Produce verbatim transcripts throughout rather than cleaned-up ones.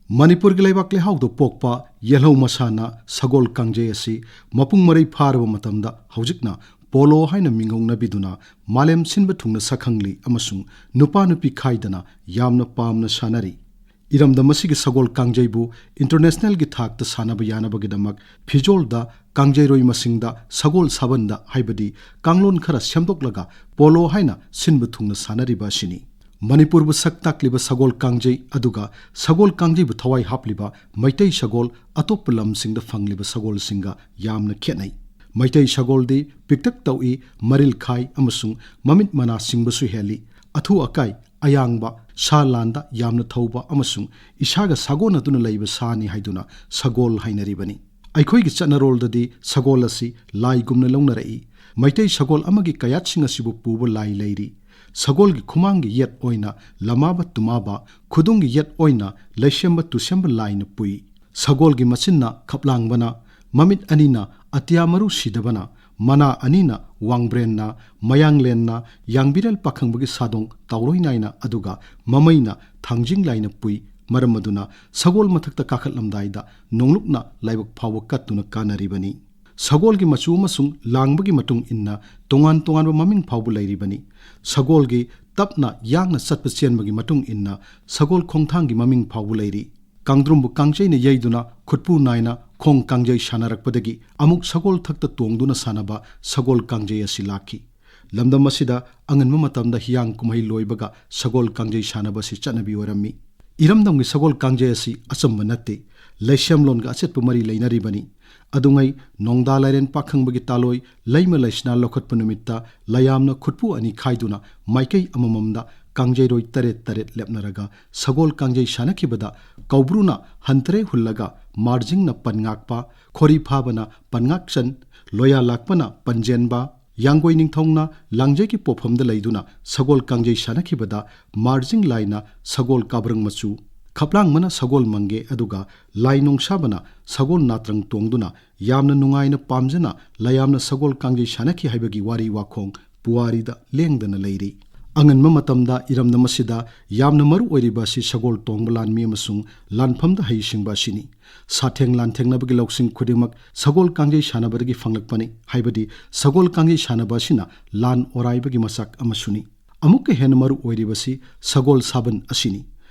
ꯃꯅꯤꯄꯨꯔꯒꯤ ꯂꯩꯕꯥꯛ ꯂꯩꯍꯥꯎꯗ ꯄꯣꯛꯄ ꯌꯦꯜꯍꯧ ꯃꯁꯥꯟꯅ ꯁꯒꯣꯜ ꯀꯥꯡꯖꯩ ꯑꯁꯤ ꯃꯄꯨꯡ ꯃꯔꯩ ꯐꯥꯔꯕ ꯃꯇꯝꯗ ꯍꯧꯖꯤꯛꯅ ꯄꯣꯂꯣ ꯍꯥꯏꯅ ꯃꯤꯡꯒꯧꯅꯕꯤꯗꯨꯅ ꯃꯥꯂꯦꯝ ꯁꯤꯟꯕ ꯊꯨꯡꯅ ꯁꯛꯈꯪꯂꯤ ꯑꯃꯁꯨꯡ ꯅꯨꯄꯥ ꯅꯨꯄꯤ ꯈꯥꯏꯗꯅ ꯌꯥꯝꯅ ꯄꯥꯝꯅ ꯁꯥꯟꯅꯔꯤ꯫ ꯏꯔꯝꯗꯝ ꯑꯁꯤꯒꯤ ꯁꯒꯣꯜ ꯀꯥꯡꯖꯩꯕꯨ ꯏꯟꯇꯔꯅꯦꯁꯅꯦꯜꯒꯤ ꯊꯥꯛꯇ ꯁꯥꯟꯅꯕ ꯌꯥꯅꯕꯒꯤꯗꯃꯛ ꯐꯤꯖꯣꯜꯗ ꯀꯥꯡꯖꯩꯔꯣꯏ ꯃꯁꯤꯡꯗ ꯁꯒꯣꯜ ꯁꯥꯕꯟꯗ ꯍꯥꯏꯕꯗꯤ ꯀꯥꯡꯂꯣꯟ ꯈꯔ ꯁꯦꯝꯗꯣꯛꯂꯒ ꯄꯣꯂꯣ ꯍꯥꯏꯅ ꯁꯤꯟꯕ ꯊꯨꯡꯅ ꯁꯥꯟꯅꯔꯤꯕ ꯑꯁꯤꯅꯤ꯫ ꯃꯅꯤꯄꯨꯔꯕꯨ ꯁꯛ ꯇꯥꯛꯂꯤꯕ ꯁꯒꯣꯜ ꯀꯥꯡꯖꯩ ꯑꯗꯨꯒ ꯁꯒꯣꯜ ꯀꯥꯡꯖꯩꯕꯨ ꯊꯋꯥꯏ ꯍꯥꯞꯂꯤꯕ ꯃꯩꯇꯩ ꯁꯒꯣꯜ ꯑꯇꯣꯞꯄ ꯂꯝꯁꯤꯡꯗ ꯐꯪꯂꯤꯕ ꯁꯒꯣꯜꯁꯤꯡꯒ ꯌꯥꯝꯅ ꯈꯦꯠꯅꯩ꯫ ꯃꯩꯇꯩ ꯁꯒꯣꯜꯗꯤ ꯄꯤꯛꯇꯛ ꯇꯧꯏ, ꯃꯔꯤꯜ ꯈꯥꯏ ꯑꯃꯁꯨꯡ ꯃꯃꯤꯠ ꯃꯅꯥ ꯁꯤꯡꯕꯁꯨ ꯍꯦꯜꯂꯤ꯫ ꯑꯊꯨ ꯑꯀꯥꯏ, ꯑꯌꯥꯡꯕ, ꯁꯥ ꯂꯥꯟꯗ ꯌꯥꯝꯅ ꯊꯧꯕ ꯑꯃꯁꯨꯡ ꯏꯁꯥꯒ ꯁꯥꯒꯣꯟꯅꯗꯨꯅ ꯂꯩꯕ ꯁꯥꯅꯤ ꯍꯥꯏꯗꯨꯅ ꯁꯒꯣꯜ ꯍꯥꯏꯅꯔꯤꯕꯅꯤ꯫ ꯑꯩꯈꯣꯏꯒꯤ ꯆꯠꯅꯔꯣꯜꯗꯗꯤ ꯁꯒꯣꯜ ꯑꯁꯤ ꯂꯥꯏꯒꯨꯝꯅ ꯂꯧꯅꯔꯛꯏ꯫ ꯃꯩꯇꯩ ꯁꯒꯣꯜ ꯑꯃꯒꯤ ꯀꯌꯥꯠꯁꯤꯡ ꯑꯁꯤꯕꯨ ꯄꯨꯕ ꯂꯥꯏ ꯂꯩꯔꯤ꯫ ꯁꯒꯣꯜꯒꯤ ꯈꯨꯃꯥꯡꯒꯤ ꯌꯦꯠ ꯑꯣꯏꯅ ꯂꯃꯥꯕ ꯇꯨꯃꯥꯕ, ꯈꯨꯗꯨꯝꯒꯤ ꯌꯦꯠ ꯑꯣꯏꯅ ꯂꯩꯁꯦꯝꯕ ꯇꯨꯁꯦꯝꯕ ꯂꯥꯏꯅ ꯄꯨꯏ꯫ ꯁꯒꯣꯜꯒꯤ ꯃꯆꯤꯟꯅ ꯈꯞꯂꯥꯡꯕꯅ, ꯃꯃꯤꯠ ꯑꯅꯤꯅ ꯑꯇꯤꯌꯥ ꯃꯔꯨ ꯁꯤꯗꯕꯅ, ꯃꯅꯥ ꯑꯅꯤꯅ ꯋꯥꯡꯕ꯭ꯔꯦꯟꯅ, ꯃꯌꯥꯡꯂꯦꯟꯅ ꯌꯥꯡꯕꯤꯔꯦꯜ ꯄꯥꯈꯪꯕꯒꯤ ꯁꯥꯗꯣꯡ ꯇꯥꯎꯔꯣꯏ ꯅꯥꯏꯅ, ꯑꯗꯨꯒ ꯃꯃꯩꯅ ꯊꯥꯡꯖꯤꯡ ꯂꯥꯏꯅ ꯄꯨꯏ꯫ ꯃꯔꯝ ꯑꯗꯨꯅ ꯁꯒꯣꯜ ꯃꯊꯛꯇ ꯀꯥꯈꯠꯂꯝꯗꯥꯏꯗ ꯅꯣꯡꯂꯨꯛꯅ ꯂꯥꯏꯕꯛ ꯐꯥꯎꯕ ꯀꯠꯇꯨꯅ ꯀꯥꯅꯔꯤꯕꯅꯤ꯫ ꯁꯒꯣꯜꯒꯤ ꯃꯆꯨ ꯑꯃꯁꯨꯡ ꯂꯥꯡꯕꯒꯤ ꯃꯇꯨꯡ ꯏꯟꯅ ꯇꯣꯉꯥꯟ ꯇꯣꯉꯥꯟꯕ ꯃꯃꯤꯡ ꯐꯥꯎꯕ ꯂꯩꯔꯤꯕꯅꯤ꯫ ꯁꯒꯣꯜꯒꯤ ꯇꯞꯅ ꯌꯥꯡꯅ ꯆꯠꯄ ꯆꯦꯟꯕꯒꯤ ꯃꯇꯨꯡ ꯏꯟꯅ ꯁꯒꯣꯜ ꯈꯣꯡꯊꯥꯡꯒꯤ ꯃꯃꯤꯡ ꯐꯥꯎꯕ ꯂꯩꯔꯤ꯫ ꯀꯥꯡꯗ꯭ꯔꯨꯝꯕꯨ ꯀꯥꯡꯖꯩꯅ ꯌꯩꯗꯨꯅ ꯈꯨꯠꯄꯨ ꯅꯥꯏꯅ ꯈꯣꯡ ꯀꯥꯡꯖꯩ ꯁꯥꯟꯅꯔꯛꯄꯗꯒꯤ ꯑꯃꯨꯛ ꯁꯒꯣꯜ ꯊꯛꯇ ꯇꯣꯡꯗꯨꯅ ꯁꯥꯟꯅꯕ ꯁꯒꯣꯜ ꯀꯥꯡꯖꯩ ꯑꯁꯤ ꯂꯥꯛꯈꯤ꯫ ꯂꯝꯗꯝ ꯑꯁꯤꯗ ꯑꯉꯟꯕ ꯃꯇꯝꯗ ꯍꯤꯌꯥꯡ ꯀꯨꯝꯍꯩ ꯂꯣꯏꯕꯒ ꯁꯒꯣꯜ ꯀꯥꯡꯖꯩ ꯁꯥꯟꯅꯕ ꯑꯁꯤ ꯆꯠꯅꯕꯤ ꯑꯣꯏꯔꯝꯃꯤ꯫ ꯏꯔꯝꯗꯝꯒꯤ ꯁꯒꯣꯜ ꯀꯥꯡꯖꯩ ꯑꯁꯤ ꯑꯆꯝꯕ ꯅꯠꯇꯦ, ꯂꯩꯁꯦꯝꯂꯣꯟꯒ ꯑꯆꯦꯠꯄ ꯃꯔꯤ ꯂꯩꯅꯔꯤꯕꯅꯤ꯫ ꯑꯗꯨꯉꯩ ꯅꯣꯡꯗꯥ ꯂꯥꯏꯔꯦꯟ ꯄꯥꯈꯪꯕꯒꯤ ꯇꯥꯂꯣꯏ ꯂꯩꯃ ꯂꯩꯁꯅꯥ ꯂꯧꯈꯠꯄ ꯅꯨꯃꯤꯠꯇ ꯂꯌꯥꯝꯅ ꯈꯨꯠꯄꯨ ꯑꯅꯤ ꯈꯥꯏꯗꯨꯅ ꯃꯥꯏꯀꯩ ꯑꯃꯃꯝꯗ ꯀꯥꯡꯖꯩꯔꯣꯏ ꯇꯔꯦꯠ ꯇꯔꯦꯠ ꯂꯦꯞꯅꯔꯒ ꯁꯒꯣꯜ ꯀꯥꯡꯖꯩ ꯁꯥꯟꯅꯈꯤꯕꯗ ꯀꯧꯕ꯭ꯔꯨꯅ ꯍꯟꯇ꯭ꯔꯦ ꯍꯨꯜꯂꯒ ꯃꯥꯔꯖꯤꯡꯅ ꯄꯟꯉꯥꯛꯄ, ꯈꯣꯔꯤ ꯐꯥꯕꯅ ꯄꯟꯉꯥꯛꯆꯟ, ꯂꯣꯌꯥ ꯂꯥꯛꯄꯅ ꯄꯟꯖꯦꯟꯕ, ꯌꯥꯡꯒꯣꯏ ꯅꯤꯡꯊꯧꯅ ꯂꯥꯡꯖꯩꯒꯤ ꯄꯣꯠꯐꯝꯗ ꯂꯩꯗꯨꯅ ꯁꯒꯣꯜ ꯀꯥꯡꯖꯩ ꯁꯥꯟꯅꯈꯤꯕꯗ ꯃꯥꯔꯖꯤꯡ ꯂꯥꯏꯅ ꯁꯒꯣꯜ ꯀꯥꯕ꯭ꯔꯪ ꯃꯆꯨ, ꯈꯞꯂꯥꯡꯕꯅ ꯁꯒꯣꯜ ꯃꯪꯒꯦ, ꯑꯗꯨꯒ ꯂꯥꯏ ꯅꯣꯡꯁꯥꯕꯅ ꯁꯒꯣꯜ ꯅꯥꯇ꯭ꯔꯪ ꯇꯣꯡꯗꯨꯅ ꯌꯥꯝꯅ ꯅꯨꯡꯉꯥꯏꯅ ꯄꯥꯝꯖꯅ ꯂꯌꯥꯝꯅ ꯁꯒꯣꯜ ꯀꯥꯡꯖꯩ ꯁꯥꯟꯅꯈꯤ ꯍꯥꯏꯕꯒꯤ ꯋꯥꯔꯤ ꯋꯥꯈꯣꯡ ꯄꯨꯋꯥꯔꯤꯗ ꯂꯦꯡꯗꯅ ꯂꯩꯔꯤ꯫ ꯑꯉꯟꯕ ꯃꯇꯝꯗ ꯏꯔꯝꯗꯝ ꯑꯁꯤꯗ ꯌꯥꯝꯅ ꯃꯔꯨ ꯑꯣꯏꯔꯤꯕ ꯑꯁꯤ ꯁꯒꯣꯜ ꯇꯣꯡꯕ ꯂꯥꯟꯃꯤ ꯑꯃꯁꯨꯡ ꯂꯥꯟꯐꯝꯗ ꯍꯩꯁꯤꯡꯕ ꯑꯁꯤꯅꯤ꯫ ꯁꯥꯊꯦꯡ ꯂꯥꯟꯊꯦꯡꯅꯕꯒꯤ ꯂꯧꯁꯤꯡ ꯈꯨꯗꯤꯡꯃꯛ ꯁꯒꯣꯜ ꯀꯥꯡꯖꯩ ꯁꯥꯟꯅꯕꯗꯒꯤ ꯐꯪꯂꯛꯄꯅꯤ, ꯍꯥꯏꯕꯗꯤ ꯁꯒꯣꯜ ꯀꯥꯡꯖꯩ ꯁꯥꯟꯅꯕ ꯑꯁꯤꯅ ꯂꯥꯟ ꯑꯣꯔꯥꯏꯕꯒꯤ ꯃꯁꯛ ꯑꯃꯁꯨꯅꯤ꯫ ꯑꯃꯨꯛꯀ ꯍꯦꯟꯅ ꯃꯔꯨ ꯑꯣꯏꯔꯤꯕꯁꯤ ꯁꯒꯣꯜ ꯁꯥꯕꯟ ꯑꯁꯤꯅꯤ꯫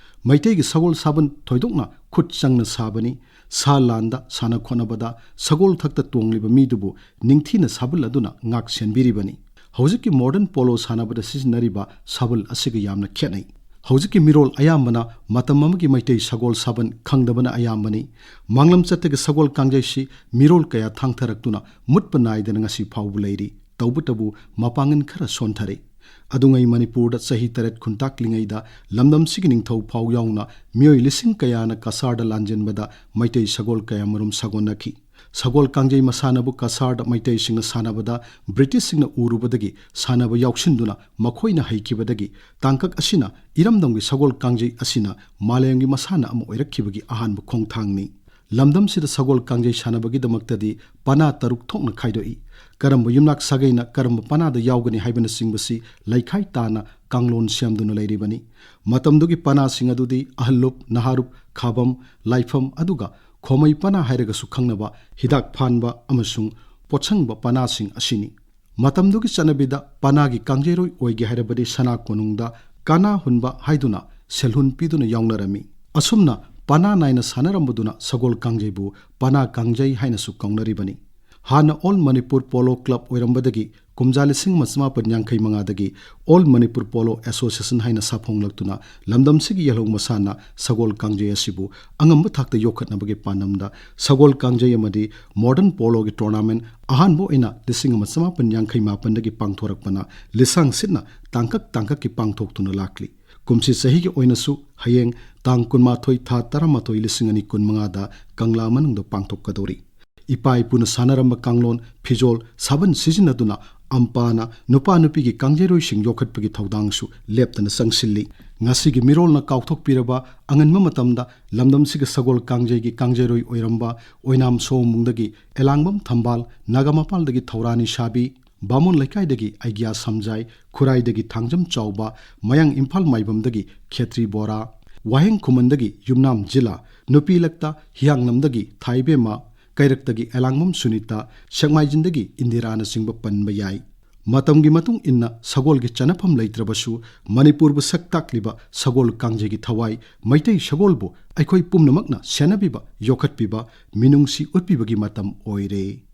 ꯃꯩꯇꯩꯒꯤ ꯁꯒꯣꯜ ꯁꯥꯕꯟ ꯊꯣꯏꯗꯣꯛꯅ ꯈꯨꯠ ꯆꯪꯅ ꯁꯥꯕꯅꯤ꯫ ꯁꯥ ꯂꯥꯟꯗ ꯁꯥꯟꯅ ꯈꯣꯠꯅꯕꯗ ꯁꯒꯣꯜ ꯊꯛꯇ ꯇꯣꯡꯂꯤꯕ ꯃꯤꯗꯨꯕꯨ ꯅꯤꯡꯊꯤꯅ ꯁꯥꯕꯜ ꯑꯗꯨꯅ ꯉꯥꯛ ꯁꯦꯟꯕꯤꯔꯤꯕꯅꯤ꯫ ꯍꯧꯖꯤꯛꯀꯤ modern polo ꯁꯥꯟꯅꯕꯗ ꯁꯤꯖꯤꯟꯅꯔꯤꯕ ꯁꯥꯕꯜ ꯑꯁꯤꯒ ꯌꯥꯝꯅ ꯈꯦꯠꯅꯩ꯫ ꯍꯧꯖꯤꯛꯀꯤ ꯃꯤꯔꯣꯜ ꯑꯌꯥꯝꯕꯅ ꯃꯇꯝ ꯑꯃꯒꯤ ꯃꯩꯇꯩ ꯁꯒꯣꯜ ꯁꯥꯕꯟ ꯈꯪꯗꯕꯅ ꯑꯌꯥꯝꯕꯅꯤ꯫ ꯃꯥꯡꯂꯝ ꯆꯠꯇꯒꯤ ꯁꯒꯣꯜ ꯀꯥꯡꯖꯩꯁꯤ ꯃꯤꯔꯣꯜ ꯀꯌꯥ ꯊꯥꯡꯊꯔꯛꯇꯨꯅ ꯃꯨꯠꯄ ꯅꯥꯏꯗꯅ ꯉꯁꯤ ꯐꯥꯎꯕ ꯂꯩꯔꯤ꯫ ꯇꯧꯕꯇꯕꯨ ꯃꯄꯥꯡꯒꯜ ꯈꯔ ꯁꯣꯟꯊꯔꯦ꯫ ꯑꯗꯨꯉꯩ ꯃꯅꯤꯄꯨꯔꯗ ꯆꯍꯤ ꯇꯔꯦꯠ ꯈꯨꯟꯇꯥꯛꯂꯤꯉꯩꯗ ꯂꯝꯗꯝꯁꯤꯒꯤ ꯅꯤꯡꯊꯧ ꯐꯥꯎ ꯌꯥꯎꯅ ꯃꯤꯑꯣꯏ ꯂꯤꯁꯤꯡ ꯀꯌꯥꯅ ꯀꯁꯥꯔꯗ ꯂꯥꯟꯖꯦꯟꯕꯗ ꯃꯩꯇꯩ ꯁꯒꯣꯜ ꯀꯌꯥꯃꯔꯨꯝ ꯁꯥꯒꯣꯟꯅꯈꯤ꯫ ꯁꯒꯣꯜ ꯀꯥꯡꯖꯩ ꯃꯁꯥꯟꯅꯕꯨ ꯀꯁꯥꯔꯗ ꯃꯩꯇꯩꯁꯤꯡꯅ ꯁꯥꯟꯅꯕꯗ ꯕ꯭ꯔꯤꯇꯤꯁꯁꯤꯡꯅ ꯎꯔꯨꯕꯗꯒꯤ ꯁꯥꯟꯅꯕ ꯌꯥꯎꯁꯤꯟꯗꯨꯅ ꯃꯈꯣꯏꯅ ꯍꯩꯈꯤꯕꯗꯒꯤ ꯇꯥꯡꯀꯛ ꯑꯁꯤꯅ ꯏꯔꯝꯗꯝꯒꯤ ꯁꯒꯣꯜ ꯀꯥꯡꯖꯩ ꯑꯁꯤꯅ ꯃꯥꯂꯦꯝꯒꯤ ꯃꯁꯥꯟꯅ ꯑꯃ ꯑꯣꯏꯔꯛꯈꯤꯕꯒꯤ ꯑꯍꯥꯟꯕ ꯈꯣꯡꯊꯥꯡꯅꯤ꯫ ꯂꯝꯗꯝꯁꯤꯗ ꯁꯒꯣꯜ ꯀꯥꯡꯖꯩ ꯁꯥꯟꯅꯕꯒꯤꯗꯃꯛꯇꯗꯤ ꯄꯅꯥ ꯇꯔꯨꯛ ꯊꯣꯛꯅ ꯈꯥꯏꯗꯣꯛꯏ꯫ ꯀꯔꯝꯕ ꯌꯨꯝꯅꯥꯛ ꯁꯥꯒꯩꯅ ꯀꯔꯝꯕ ꯄꯅꯥꯗ ꯌꯥꯎꯒꯅꯤ ꯍꯥꯏꯕꯅꯆꯤꯡꯕꯁꯤ ꯂꯩꯈꯥꯏ ꯇꯥꯅ ꯀꯥꯡꯂꯣꯟ ꯁꯦꯝꯗꯨꯅ ꯂꯩꯔꯤꯕꯅꯤ꯫ ꯃꯇꯝꯗꯨꯒꯤ ꯄꯅꯥꯁꯤꯡ ꯑꯗꯨꯗꯤ ꯑꯍꯜꯂꯨꯞ, ꯅꯍꯥꯔꯨꯞ, ꯈꯥꯕꯝ, ꯂꯥꯏꯐꯝ, ꯑꯗꯨꯒ ꯈꯣꯃꯩ ꯄꯅꯥ ꯍꯥꯏꯔꯒꯁꯨ ꯈꯪꯅꯕ ꯍꯤꯗꯥꯛ ꯐꯥꯟꯕ ꯑꯃꯁꯨꯡ ꯄꯣꯠꯁꯪꯕ ꯄꯅꯥꯁꯤꯡ ꯑꯁꯤꯅꯤ꯫ ꯃꯇꯝꯗꯨꯒꯤ ꯆꯠꯅꯕꯤꯗ ꯄꯅꯥꯒꯤ ꯀꯥꯡꯖꯩꯔꯣꯏ ꯑꯣꯏꯒꯦ ꯍꯥꯏꯔꯕꯗꯤ ꯁꯅꯥ ꯀꯣꯅꯨꯡꯗ ꯀꯅꯥ ꯍꯨꯟꯕ ꯍꯥꯏꯗꯨꯅ ꯁꯦꯜꯍꯨꯟ ꯄꯤꯗꯨꯅ ꯌꯥꯎꯅꯔꯝꯃꯤ꯫ ꯑꯁꯨꯝꯅ ꯄꯅꯥ ꯅꯥꯏꯅ ꯁꯥꯟꯅꯔꯝꯕꯗꯨꯅ ꯁꯒꯣꯜ ꯀꯥꯡꯖꯩꯕꯨ ꯄꯅꯥ ꯀꯥꯡꯖꯩ ꯍꯥꯏꯅꯁꯨ ꯀꯧꯅꯔꯤꯕꯅꯤ꯫ ꯍꯥꯟꯅ All Manipur Polo Club ꯑꯣꯏꯔꯝꯕꯗꯒꯤ ꯀꯨꯝꯖꯥ ꯂꯤꯁꯤꯡ ꯑꯃ ꯆꯃꯥꯄꯟ ꯌꯥꯡꯈꯩ ꯃꯉꯥꯗꯒꯤ All Manipur Polo Association ꯍꯥꯏꯅ ꯁꯥꯐꯣꯡꯂꯛꯇꯨꯅ ꯂꯝꯗꯝꯁꯤꯒꯤ ꯌꯦꯜꯍꯧ ꯃꯁꯥꯟꯅ ꯁꯒꯣꯜ ꯀꯥꯡꯖꯩ ꯑꯁꯤꯕꯨ ꯑꯉꯝꯕ ꯊꯥꯛꯇ ꯌꯣꯛꯈꯠꯅꯕꯒꯤ ꯄꯥꯟꯗꯝꯗ ꯁꯒꯣꯜ ꯀꯥꯡꯖꯩ ꯑꯃꯗꯤ modern poloꯒꯤ tournament ꯑꯍꯥꯟꯕ ꯑꯣꯏꯅ ꯂꯤꯁꯤꯡ ꯑꯃ ꯆꯃꯥꯄꯟ ꯌꯥꯡꯈꯩ ꯃꯥꯄꯟꯗꯒꯤ ꯄꯥꯡꯊꯣꯔꯛꯄꯅ ꯂꯤꯁꯥꯡ ꯁꯤꯠꯅ ꯇꯥꯡꯀꯛ ꯇꯥꯡꯀꯛꯀꯤ ꯄꯥꯡꯊꯣꯛꯇꯨꯅ ꯂꯥꯛꯂꯤ꯫ ꯀꯨꯝꯁꯤ ꯆꯍꯤꯒꯤ ꯑꯣꯏꯅꯁꯨ ꯍꯌꯦꯡ ꯇꯥꯡ ꯀꯨꯟꯃꯥꯊꯣꯏ ꯊꯥ ꯇꯔꯥꯃꯥꯊꯣꯏ ꯂꯤꯁꯤꯡ ꯑꯅꯤ ꯀꯨꯟꯃꯉꯥꯗ ꯀꯪꯂꯥ ꯃꯅꯨꯡꯗ ꯄꯥꯡꯊꯣꯛꯀꯗꯧꯔꯤ꯫ ꯏꯄꯥ ꯏꯄꯨꯅ ꯁꯥꯟꯅꯔꯝꯕ ꯀꯥꯡꯂꯣꯟ, ꯐꯤꯖꯣꯜ, ꯁꯥꯕꯟ ꯁꯤꯖꯤꯟꯅꯗꯨꯅ ꯑꯝꯄꯥꯅ ꯅꯨꯄꯥ ꯅꯨꯄꯤꯒꯤ ꯀꯥꯡꯖꯩꯔꯣꯏꯁꯤꯡ ꯌꯣꯛꯈꯠꯄꯒꯤ ꯊꯧꯗꯥꯡꯁꯨ ꯂꯦꯞꯇꯅ ꯆꯪꯁꯤꯜꯂꯤ꯫ ꯉꯁꯤꯒꯤ ꯃꯤꯔꯣꯜꯅ ꯀꯥꯎꯊꯣꯛꯄꯤꯔꯕ ꯑꯉꯟꯕ ꯃꯇꯝꯗ ꯂꯝꯗꯝꯁꯤꯒꯤ ꯁꯒꯣꯜ ꯀꯥꯡꯖꯩꯒꯤ ꯀꯥꯡꯖꯩꯔꯣꯏ ꯑꯣꯏꯔꯝꯕ ꯑꯣꯏꯅꯥꯝ ꯁꯣꯝꯕꯨꯡꯗꯒꯤ ꯑꯦꯂꯥꯡꯕꯝ ꯊꯝꯕꯥꯜ, ꯅꯥꯒꯥꯃꯄꯥꯜꯗꯒꯤ ꯊꯧꯔꯥꯅꯤ ꯁꯥꯕꯤ, ꯕꯥꯃꯣꯟ ꯂꯩꯀꯥꯏꯗꯒꯤ ꯑꯩꯒ꯭ꯌꯥ ꯁꯝꯖꯥꯏ, ꯈꯨꯔꯥꯏꯗꯒꯤ ꯊꯥꯡꯖꯝ ꯆꯥꯎꯕ, ꯃꯌꯥꯡ ꯏꯝꯐꯥꯜ ꯃꯥꯏꯕꯝꯗꯒꯤ ꯈꯦꯇ꯭ꯔꯤ ꯕꯣꯔꯥ, ꯋꯥꯍꯦꯡ ꯈꯨꯃꯟꯗꯒꯤ ꯌꯨꯝꯅꯥꯝ ꯖꯤꯂꯥ, ꯅꯨꯄꯤ ꯂꯛꯇ ꯍꯤꯌꯥꯡꯂꯝꯗꯒꯤ ꯊꯥꯏꯕꯦꯝꯃ, ꯀꯩꯔꯛꯇꯒꯤ ꯑꯦꯂꯥꯡꯕꯝ ꯁꯨꯅꯤꯇꯥ, ꯁꯦꯛꯃꯥꯏꯖꯤꯟꯗꯒꯤ ꯏꯟꯗꯤꯔꯥꯅꯆꯤꯡꯕ ꯄꯟꯕ ꯌꯥꯏ꯫ ꯃꯇꯝꯒꯤ ꯃꯇꯨꯡ ꯏꯟꯅ ꯁꯒꯣꯜꯒꯤ ꯆꯟꯅꯐꯝ ꯂꯩꯇ꯭ꯔꯕꯁꯨ, ꯃꯅꯤꯄꯨꯔꯕꯨ ꯁꯛ ꯇꯥꯛꯂꯤꯕ ꯁꯒꯣꯜ ꯀꯥꯡꯖꯩꯒꯤ ꯊꯋꯥꯏ, ꯃꯩꯇꯩ ꯁꯒꯣꯜꯕꯨ ꯑꯩꯈꯣꯏ ꯄꯨꯝꯅꯃꯛꯅ ꯁꯦꯟꯅꯕꯤꯕ, ꯌꯣꯛꯈꯠꯄꯤꯕ, ꯃꯤꯅꯨꯡꯁꯤ ꯎꯠꯄꯤꯕꯒꯤ ꯃꯇꯝ ꯑꯣꯏꯔꯦ꯫